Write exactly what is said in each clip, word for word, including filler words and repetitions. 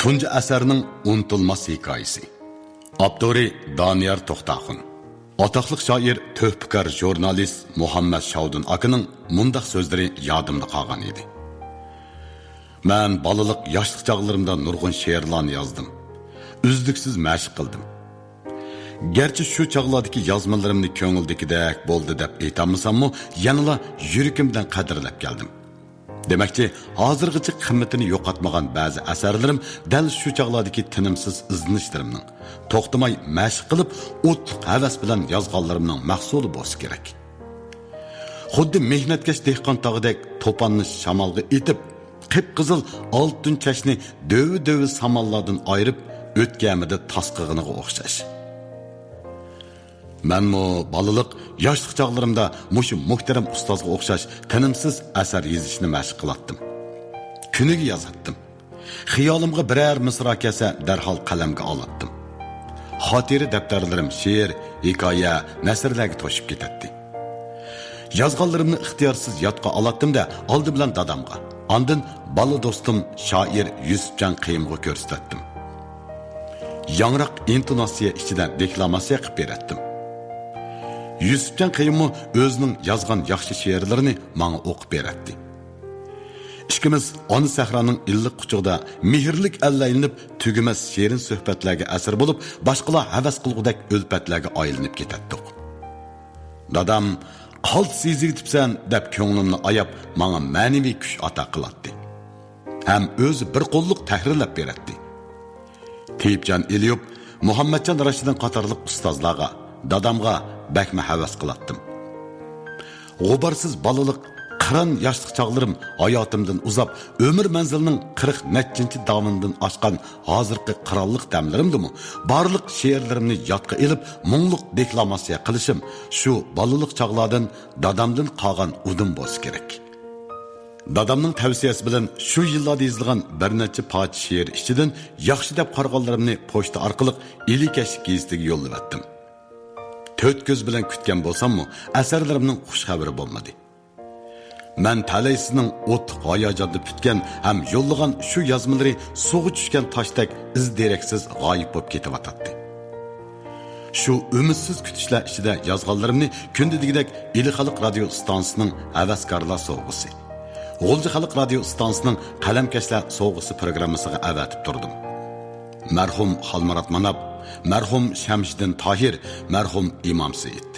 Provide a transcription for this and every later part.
تۇنجى ئەسەرنىڭ ئۇنتۇلماس ھېكايىسى. ئاپتورى دانىيار توختاخۇن. ئاتاقلىق شائىر، تۆھپىكار ژۇرنالىست مۇھەممەت شاۋدۇن ئاكىنىڭ مۇنداق سۆزلىرى يادىمدا قالغان ئىدى. مەن بالىلىق، ياشلىق چاغلىرىمدا نۇرغۇن شېئىرلارنى يازدىم. ئۈزلۈكسىز مەشىق قىلدىم. گەرچە شۇ چاغلاردىكى يازمىلىرىمنى كۆڭۈلدىكىدەك بولدى دەپ ئېيتالمىساممۇ، يەنىلا يۈرىكىمدىن قەدىرلەپ كەلدىم. دېمەكچى، ھازىرغىچە قىممىتىنى يوقاتمىغان بەزى ئەسەرلىرىم دەل شۇ چاغلاردىكى تىنىمسىز ئىزدىنىشلىرىمنىڭ، توختىماي مەشىق قىلىپ، ئوتلۇق ھەۋەس بىلەن يازغانلىرىمنىڭ مەھسۇلى بولسا كېرەك. خۇددى مېھنەتكەش دېھقان تاغىدەك توپاننى شامالغا ئېتىپ، قىپقىزىل ئالتۇن چاچنى دۆۋە-دۆۋە سامانلاردىن ئايرىپ، ئۆت كەمىدە تاس قىلغىنىغا ئوخشاش. مەنمۇ بالىلىق، ياشلىق چاغلىرىمدا مۇشۇ مۇھتەرەم ئۇستازغا ئوخشاش تىنىمسىز ئەسەر يېزىشنى مەشىق قىلاتتىم. كۈنىگە يازاتتىم. خىيالىمغا بىرەر مىسرا كەلسە، دەرھال قەلەمگە ئالاتتىم. خاتىرە دەپتەرلىرىم شېئىر، ھېكايە، نەسرلەرگە توشۇپ كېتەتتى. يازغانلىرىمنى ئىختىيارسىز يادقا ئالاتتىم-دە، ئالدى بىلەن دادامغا، ئاندىن بالا دوستۇم شائىر يۈسۈپجان قېيۇمغا كۆرسىتەتتىم. ياڭراق ئىنتوناتسىيە ئىچىدە دېكلاماتسىيە قىلىپ بېرەتتىم. يۈسۈپجان قېيۇممۇ ئۆزىنىڭ يازغان ياخشى شېئىرلىرىنى ماڭا ئوقۇپ بېرەتتى. ئىككىمىز ئانا سەھرانىڭ ئىللىق قۇچىقىدا مېھىرلىك ئەللەيلىنىپ، تۈگىمەس شېرىن سۆھبەتلەرگە ئەسىر بولۇپ، باشقىلار ھەۋەس قىلغۇدەك ئۈلپەتلەرگە ئايلىنىپ كېتەتتۇق. دادام، «قالتىس يېزىۋېتىپسەن» دەپ كۆڭلۈمنى ئاياپ، ماڭا مەنىۋى كۈچ ئاتا قىلاتتى. ھەم ئۆزى بىر قوللۇق تەھرىرلەپ بېرەتتى. تېيىپجان ئېلىيۇپ، مۇھەممەتجان راشىدىن قاتارلىق ئۇستازلارغا، دادامغا بەكمۇ ھەۋەس قىلاتتىم. غۇبارسىز بالىلىق، قىران ياشلىق چاغلىرىم ھاياتىمدىن ئۇزاپ، ئۆمۈر مەنزىلىنىڭ قىرىق نەچچىنچى داۋىنىدىن ئاشقان ھازىرقى قىرانلىق دەملىرىمدىمۇ بارلىق شېئىرلىرىمنى يادقا ئېلىپ، مۇڭلۇق دېكلاماتسىيە قىلىشىم شۇ بالىلىق چاغلاردىن دادامدىن قالغان ئۇدۇم بولسا كېرەك. دادامنىڭ تەۋسىيەسى بىلەن شۇ يىللاردا يېزىلغان بىر نەچچە پارچە شېئىر ئىچىدىن ياخشى دەپ قارىغانلىرىمنى پوچتا ئارقىلىق ئىلى كەچلىك گېزىتىگە يوللىۋەتتىم. تۆت كۆز بىلەن كۈتكەن بولساممۇ، ئەسەرلىرىمنىڭ خۇش خەۋىرى بولمىدى. مەن تەلەيسىزنىڭ ئوتلۇق ھاياجاندا پۈتكەن ھەم يوللىغان شۇ يازمىلىرى سۇغا چۈشكەن تاشتەك ئىز دېرەكسىز غايىب بولۇپ كېتىۋاتاتتى. شۇ ئۈمىدسىز كۈتۈشلەر ئىچىدە يازغانلىرىمنى كۈندە دېگۈدەك ئىلى خەلق رادىيو ئىستانسىسىنىڭ ھەۋەسكارلار سوۋغىسى، غۇلجا خەلق رادىيو ئىستانسىسىنىڭ قەلەمكەشلەر سوۋغىسى پروگراممىسىغا ئەۋەتىپ تۇردۇم. مەرھۇم خالمۇرات ماناپ، مەرھۇم شەمشىدىن تاھىر، مەرھۇم ئىمام سېيىت.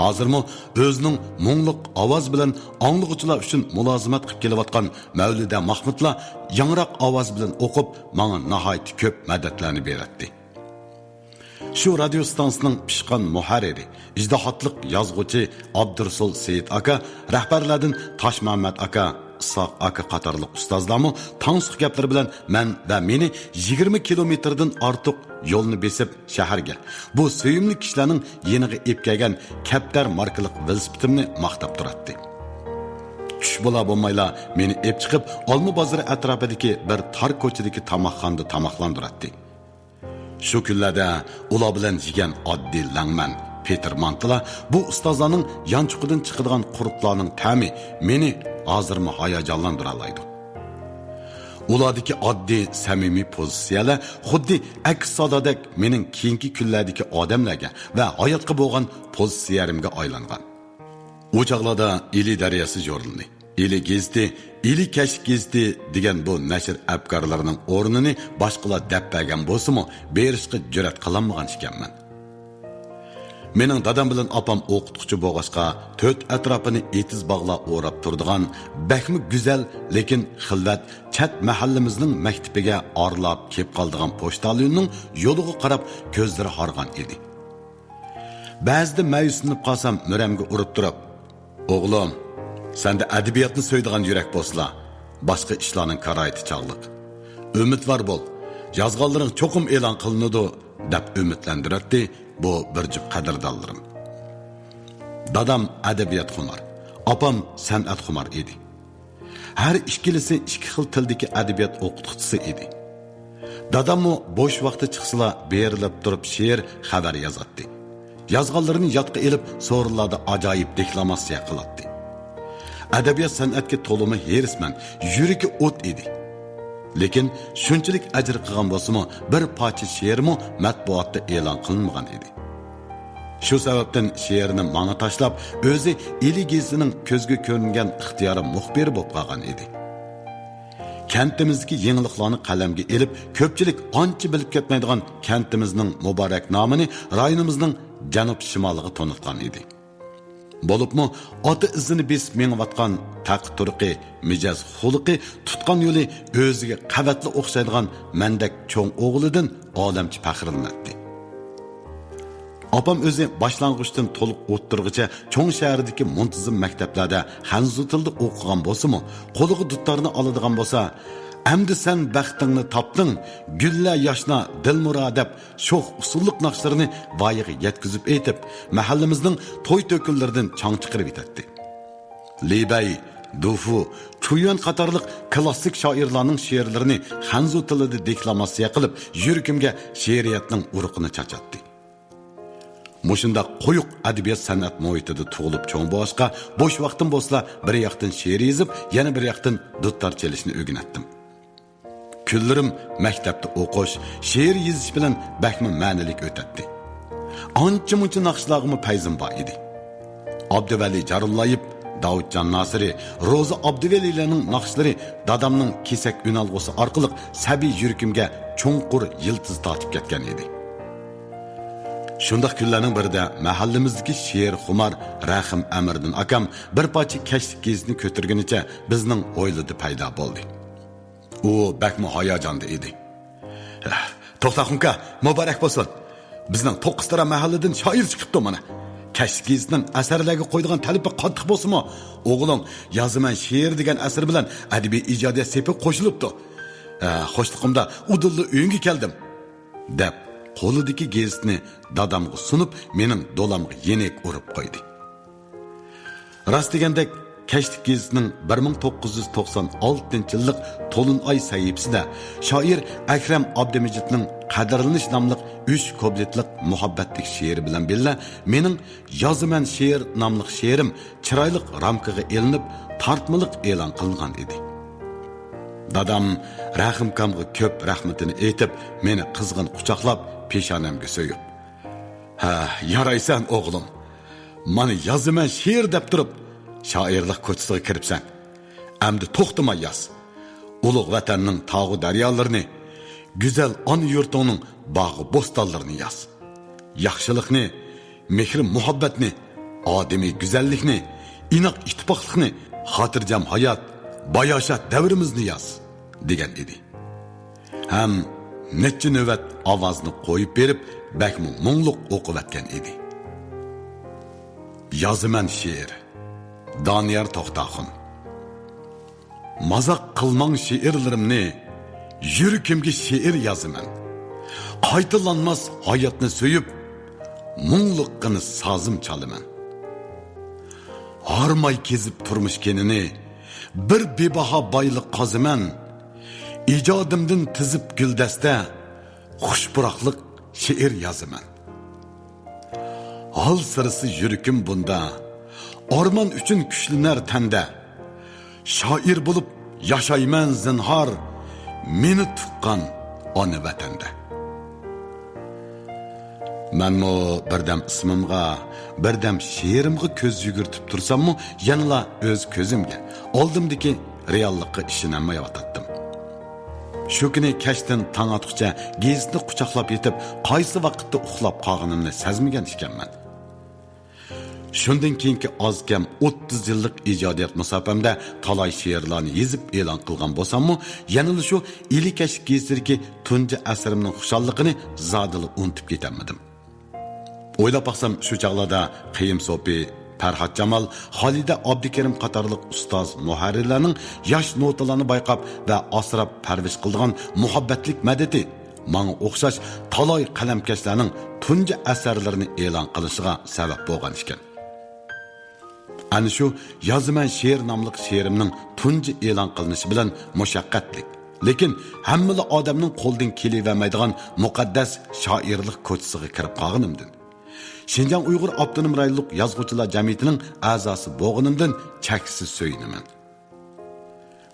ھازىرمۇ ئۆزىنىڭ مۇڭلۇق ئاۋازى بىلەن ئاڭلىغۇچىلار ئۈچۈن مۇلازىمەت قىلىپ كېلىۋاتقان مەۋلىدە ماھمۇتلا ياڭراق ئاۋاز بىلەن ئوقۇپ، ماڭا ناھايىتى كۆپ مەدەتلەرنى بېرەتتى. شۇ رادىيو ئىستانسىسىنىڭ پىشقان مۇھەررىرى، ئىجتىھاتلىق يازغۇچى ئابدۇرۇسۇل سېيىت ئاكا، رەھبەرلەردىن تاشمەمەت ئاكا، ئىسھاق ئاكا قاتارلىق ئۇستازلارمۇ تاڭسۇق گەپلىرى بىلەن مەن ۋە مېنى يىگىرمە كىلومېتىردىن ئارتۇق يولنى بېسىپ شەھەرگە، بۇ سۆيۈملۈك كىشىلەرنىڭ يېنىغا ئېلىپ كەلگەن كەپتەر ماركىلىق ۋېلىسىپىتىمنى ماختاپ تۇراتتى. چۈش بولا بولمايلا مېنى ئېلىپ چىقىپ، ئالما بازىرى ئەتراپىدىكى بىر تار كوچىدىكى تاماقخانىدا تاماقلاندۇراتتى. شۇ كۈنلەردە ئۇلار بىلەن يېگەن ئاددىي لەڭمەن، پېتىر مانتىلار، بۇ ئۇستازلارنىڭ يانچۇقىدىن چىقىدىغان قۇرتلارنىڭ تەمى مېنى ھازىرمۇ ھاياجانلاندۇرالايدۇ. ئۇلاردىكى ئاددىي، سەمىمىي پوزىتسىيەلەر خۇددى ئەكس سادادەك مېنىڭ كېيىنكى كۈنلەردىكى ئادەملەرگە ۋە ھاياتقا بولغان پوزىتسىيەمگە ئايلانغان. ئۇ چاغلاردا ئىلى دەرياسى ژۇرنىلى، ئىلى گېزىتى، ئىلى كەچلىك گېزىتى دېگەن بۇ نەشر ئەپكارلىرىنىڭ ئورنىنى باشقىلار دەپ بەرگەن بولسىمۇ، بېرىشقا جۈرئەت قىلالمىغان ئىكەنمەن. مېنىڭ دادام بىلەن ئاپام ئوقۇتقۇچى بولغاچقا، تۆت ئەتراپىنى ئېتىز باغلار ئوراپ تۇرىدىغان بەكمۇ گۈزەل، لېكىن خىلۋەت چەت مەھەللىمىزنىڭ مەكتىپىگە ئارىلاپ كېلىپ قالىدىغان پوچتاليوننىڭ يولىغا قاراپ كۆزلىرى ھارغان ئىدى. بەزىدە مەيۈسلىنىپ قالسام، مۈرەمگە ئۇرۇپ تۇرۇپ، «ئوغلۇم، سەندە ئەدەبىياتنى سۆيىدىغان يۈرەك بولسىلا، باشقا ئىشلارنىڭ كارايىتى چاغلىق. ئۈمىدۋار بول، يازغانلىرىڭ چوقۇم ئېلان قىلىنىدۇ» دەپ ئۈمىدلەندۈرەتتى بۇ بىر جۈپ قەدىردانلىرىم. دادام ئەدەبىياتخۇمار، ئاپام سەنئەتخۇمار ئىدى. ھەر ئىككىلىسى ئىككى خىل تىلدىكى ئەدەبىيات ئوقۇتقۇچىسى ئىدى. داداممۇ بوش ۋاقتى چىقسىلا بېرىلىپ تۇرۇپ شېئىر، خەۋەر يازاتتى. يازغانلىرىنى يادقا ئېلىپ، سورۇنلاردا ئاجايىپ دېكلاماتسىيە قىلاتتى. ئەدەبىيات سەنئەتكە تولىمۇ ھېرىسمەن، يۈرىكى ئوت ئىدى. لېكىن شۇنچىلىك ئەجىر قىلغان بولسىمۇ، بىر پارچە شېئىرمۇ مەتبۇئاتتا ئېلان قىلىنمىغان ئىدى. شۇ سەۋەبتىن شېئىرنى ماڭا تاشلاپ، ئۆزى ئىلى گېزىتىنىڭ كۆزگە كۆرۈنگەن ئىختىيارىي مۇخبىرى بولۇپ قالغان ئىدى. كەنتىمىزدىكى يېڭىلىقلارنى قەلەمگە ئېلىپ، كۆپچىلىك ئانچە بىلىپ كەتمەيدىغان كەنتىمىزنىڭ مۇبارەك نامىنى رايونىمىزنىڭ جەنۇب شىمالىغا تونۇتقان ئىدى. بولۇپمۇ ئاتا ئىزىنى بېسىپ مېڭىۋاتقان تەقى-تۇرقى، مىجەز-خۇلقى، تۇتقان يولى ئۆزىگە قەۋەتلا ئوخشايدىغان مەندەك چوڭ ئوغلىدىن ئالەمچە پەخىرلىنەتتى. ئاپام ئۆزى باشلانغۇچتىن تولۇق ئوتتۇرىغىچە چوڭ شەھەردىكى مۇنتىزىم مەكتەپلەردە خەنزۇ تىلىدا ئوقۇغان بولسىمۇ، قولىغا دۇتارنى ئالىدىغان بولسا، «ئەمدى سەن بەختىڭنى تاپتىڭ، گۈللە ياشنا دىلمۇرا» دەپ، شوخ ئۇسسۇللۇق ناخشىلىرىنى ۋايىغا يەتكۈزۈپ ئېيتىپ، مەھەللىمىزنىڭ توي-تۆكۈنلىرىدىن چاڭ چىقىرىۋېتەتتى. لى بەي، دۇفۇ، چۈيۈەن قاتارلىق كلاسسىك شائىرلارنىڭ شېئىرلىرىنى خەنزۇ تىلىدا دېكلاماتسىيە قىلىپ، يۈرىكىمگە شېئىرىيەتنىڭ ئۇرۇقىنى چاچاتتى. مۇشۇنداق قويۇق ئەدەبىيات-سەنئەت مۇھىتىدا تۇغۇلۇپ چوڭ بولغاچقا، بوش ۋاقتىم بولسىلا بىر ياقتىن شېئىر يېزىپ، يەنە بىر ياقتىن دۇتار چېلىشنى ئۆگىنەتتىم. كۈنلىرىم مەكتەپتە ئوقۇش، شېئىر يېزىش بىلەن بەكمۇ مەنىلىك ئۆتەتتى. ئانچە-مۇنچە ناخشىلارغىمۇ پەيزىم بار ئىدى. ئابدۇۋەلى جارۇللايېپ، داۋۇتجان ناسىرى، روزا ئابدۇۋەلىلەرنىڭ ناخشىلىرى دادامنىڭ كېسەك ئۈنئالغۇسى ئارقىلىق سەبىي يۈرىكىمگە چوڭقۇر يىلتىز تارتىپ كەتكەن ئىدى. شۇنداق كۈنلەرنىڭ بىرىدە مەھەللىمىزدىكى شېئىرخۇمار رەھىم ئەمىردىن ئاكام بىر پارچە كەچلىك گېزىتنى كۆتۈرگىنىچە بىزنىڭ ھويلىدا پەيدا بولدى. ئۇ بەكمۇ ھاياجاندا ئىدى. «توختاخۇنكا، مۇبارەك بولسۇن! بىزنىڭ توققۇز تارا مەھەللىدىن شائىر چىقىپتۇ مانا. كەچلىك گېزىتنىڭ ئەسەرلەرگە قويىدىغان تەلىپى قاتتىق بولسىمۇ، ئوغلۇڭ يازىمەن شېئىر دېگەن ئەسىرى بىلەن ئەدەبىي ئىجادىيەت سېپىگە قوشۇلۇپتۇ. ھە، خوشلۇقۇمدا ئۇدۇللا ئۆيۈڭگە كەلدىم» دەپ، قولىدىكى گېزىتنى دادامغا سۇنۇپ، مېنىڭ دولامغا يېنىك ئۇرۇپ قويدى. راست دېگەندەك، كەچلىك گېزىتنىڭ بىر مىڭ توققۇز يۈز توقسان ئالتىنچى يىللىق تولۇن ئاي سەھىپىسىدە شائىر ئەكرەم ئابدىمىجىتنىڭ قەدىرلىنىش ناملىق ئۈچ كۇپلېتلىق مۇھەببەتلىك شېئىرى بىلەن بىللە، مېنىڭ يازىمەن شېئىر ناملىق شېئىرىم چىرايلىق رامكىغا ئېلىنىپ، تارتمىلىق ئېلان قىلىنغان ئىدى. دادام رەھىمكامغا كۆپ رەھمىتىنى ئېيتىپ، مېنى قىزغىن قۇچاقلاپ، پېشانەمگە سۆيۈپ، «ھە، يارايسەن، ئوغلۇم. مانا يازىمەن شېئىر دەپ تۇرۇپ، شائىرلىق كوچىسىغا كىرىپسەن. ئەمدى توختىماي ياز. ئۇلۇغ ۋەتەننىڭ تاغۇ دەريالىرىنى، گۈزەل ئانا يۇرتۇڭنىڭ باغۇ بوستانلىرىنى ياز. ياخشىلىقنى، مېھرى مۇھەببەتنى، ئادىمىي گۈزەللىكنى، ئىناق ئىتتىپاقلىقنى، خاتىرجەم ھايات، باياشات دەۋرىمىزنى ياز» دېگەن ئىدى. ھەم نەچچە نۆۋەت ئاۋازنى قويۇپ بېرىپ، بەكمۇ مۇڭلۇق ئوقۇۋەتكەن ئىدى. يازىمەن شېئىر. دانىيار توختاخۇن. مازاق قىلماڭ شېئىرلىرىمنى، يۈرىكىمگە شېئىر يازىمەن. قايتىلانماس ھاياتنى سۆيۈپ، مۇڭلۇققىنى سازىم چالىمەن. ھارماي كېزىپ تۇرمۇش كېنىنى، بىر بىباھا بايلىق قازىمەن. ئىجادىمدىن تىزىپ گۈلدەستە، خۇش پۇراقلىق شېئىر يازىمەن. ھال سىرىسى يۈرىكىم بۇندا، ئارمان ئۈچۈن كۈچلىنەر تەندە. شائىر بولۇپ ياشايمەن زىنھار، مېنى تۇغقان ئانا ۋەتەندە. مەنمۇ بىردەم ئىسمىمغا، بىردەم شېئىرىمغا كۆز يۈگۈرتۈپ تۇرساممۇ، يەنىلا ئۆز كۆزۈمگە، ئالدىمدىكى رېئاللىققا ئىشىنەلمەيۋاتاتتىم. شۇ كۈنى كەچتىن تاڭ ئاتقۇچە گېزىتنى قۇچاقلاپ يېتىپ، قايسى ۋاقىتتا ئۇخلاپ قالغىنىمنى سەزمىگەن ئىكەنمەن. شۇندىن كېيىنكى ئاز كەم ئوتتۇز يىللىق ئىجادىيەت مۇساپەمدە تالاي شېئىرلارنى يېزىپ ئېلان قىلغان بولساممۇ، يەنىلا شۇ ئىلى كەچلىك گېزىتىدىكى تۇنجى ئەسىرىمنىڭ خۇشاللىقىنى زادىلا ئۇنتۇپ كېتەلمىدىم. ئويلاپ باقسام، شۇ چاغلاردا قېيۇم سوپى، پەرھات جامال، خالىدە ئابدۇكېرىم قاتارلىق ئۇستاز مۇھەررىرلەرنىڭ ياش نوتىلارنى بايقاپ ۋە ئاسراپ پەرۋىش قىلىدىغان مۇھەببەتلىك مەدىتى ماڭا ئوخشاش تالاي قەلەمكەشلەرنىڭ تۇنجى ئەسەرلىرىنى ئېلان قىلىشىغا سەۋەب بولغان ئىكەن. ئەنە شۇ يازىمەن شېئىر ناملىق شېئىرىمنىڭ تۇنجى ئېلان قىلىنىشى بىلەن مۇشەققەتلىك، لېكىن ھەممىلا ئادەمنىڭ قولىدىن كېلىۋەرمەيدىغان مۇقەددەس شائىرلىق كوچىسىغا كىرىپ قالغىنىمدىن، شىنجاڭ ئۇيغۇر ئاپتونوم رايونلۇق يازغۇچىلار جەمئىيىتىنىڭ ئەزاسى بولغىنىمدىن چەكسىز سۆيۈنىمەن.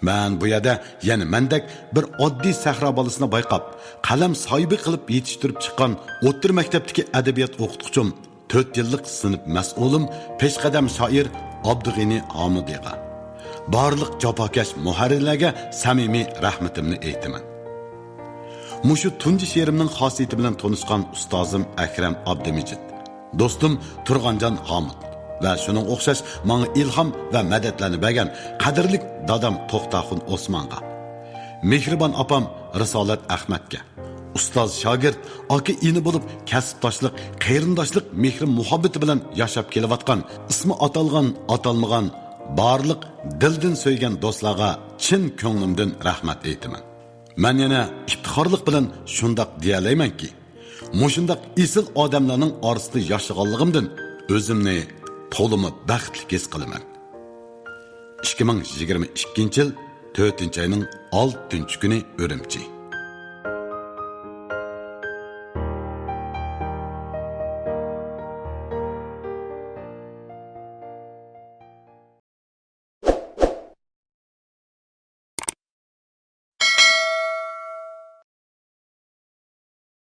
مەن بۇ يەردە يەنە مەندەك بىر ئاددىي سەھرا بالىسىنى بايقاپ، قەلەم ساھىبى قىلىپ يېتىشتۈرۈپ چىققان ئوتتۇرا مەكتەپتىكى ئەدەبىيات ئوقۇتقۇچۇم، تۆت يىللىق سىنىپ مەسئۇلۇم، پېشقەدەم شائىر ئابدۇغېنى ھامۇدىغا، بارلىق جاپاكەش مۇھەررىرلەرگە سەمىمىي رەھمىتىمنى ئېيتىمەن. مۇشۇ تۇنجى شېئىرىمنىڭ خاسىيىتى بىلەن تونۇشقان ئۇستازىم ئەكرەم ئابدۇمىجىت، دوستۇم تۇرغانجان ھامۇت ۋە شۇنىڭغا ئوخشاش ماڭا ئىلھام ۋە مەدەتلەرنى بەرگەن قەدىرلىك دادام توختاخۇن ئوسمانغا، مېھرىبان ئاپام رىسالەت ئەخمەتكە، ئۇستاز شاگىرت، ئاكا ئىنى بولۇپ كەسىپداشلىق، قېرىنداشلىق مېھرى مۇھەببىتى بىلەن ياشاپ كېلىۋاتقان، ئىسمى ئاتالغان، ئاتالمىغان بارلىق دىلدىن سۆيگەن دوستلارغا چىن كۆڭلۈمدىن رەھمەت ئېيتىمەن. مەن يەنە ئىپتىخارلىق بىلەن شۇنداق دېيەلەيمەنكى، مۇشۇنداق ئېسىل ئادەملەرنىڭ ئارىسىدا ياشىغانلىقىمدىن ئۆزۈمنى تولىمۇ بەختلىك ھېس قىلىمەن. ئىككى مىڭ يىگىرمە ئىككىنچى يىل تۆتىنچى ئاينىڭ ئالتىنچى كۈنى، ئۈرۈمچى.